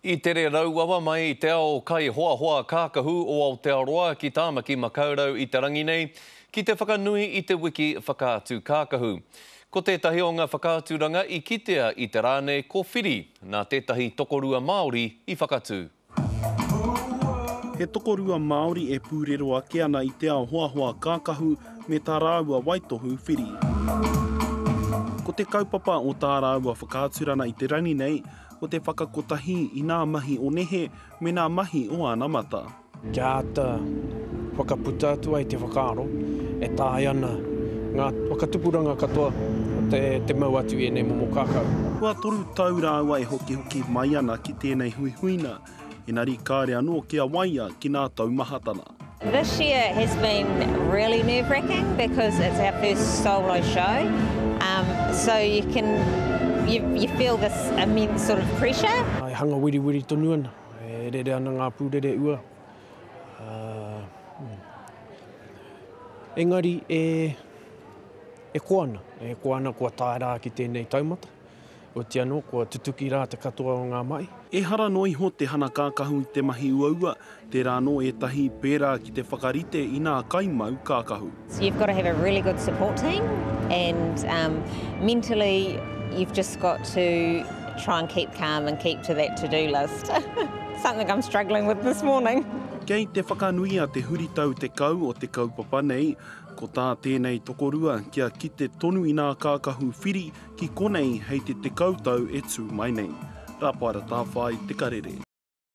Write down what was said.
I tere rauawa mai te ao kaihoahoa kākahu o Aotearoa ki Tāmaki Makaurau i te rangi nei, ki te whakanui i te wiki whakaatu kākahu. Ko tētahi o ngā whakaaturanga i kitea i te rā nei ko Whiri, nā tētahi tokorua Māori i whakatū. He tokorua Māori e pūrero ake ana i te ao hoahoa kākahu me tā rāua waitohu whiri. Ko te kaupapa o tā rāua whakaaturana i te rangi nei, ko te whakakotahi i nā mahi o nehe me nā mahi o anamata. Kia āta whakaputa atu ai te whakaaro e taea ana ngā whakatupuranga katoa te mau atu i ēnei momo kākahu. Kua toru tau rāua e hokihoki mai ana ki tēnei huihuina, engari kāre anō kia waia ki nā taumahatana. This year has been really nerve wracking because it's our first solo show, um, so you can, you, you feel this immense sort of pressure. E hanga wiriwiri tonu ana, e rere ana ngā pūrere ua. Engari e, e koa ana, e koa ana kua tae rā ki tēnei taumata. Oti anō, kua tutuki rā te katoa o ngā mahi. Ehara noa iho te hana kākahu i te mahi uaua, tērā anō ētahi pērā ki te whakarite i nā kaimau kākahu. So you've got to have a really good support team and um, mentally you've just got to try and keep calm and keep to that to-do list. Something I'm struggling with this morning. Kei te whakanuia te huritau 10 o te kaupapa nei, ko tā tēnei tokorua kia kite tonu i nā kākahu whiri ki konei hei te 10 tau e tū mai nei. Rapaera Tāwhai, Te Karere.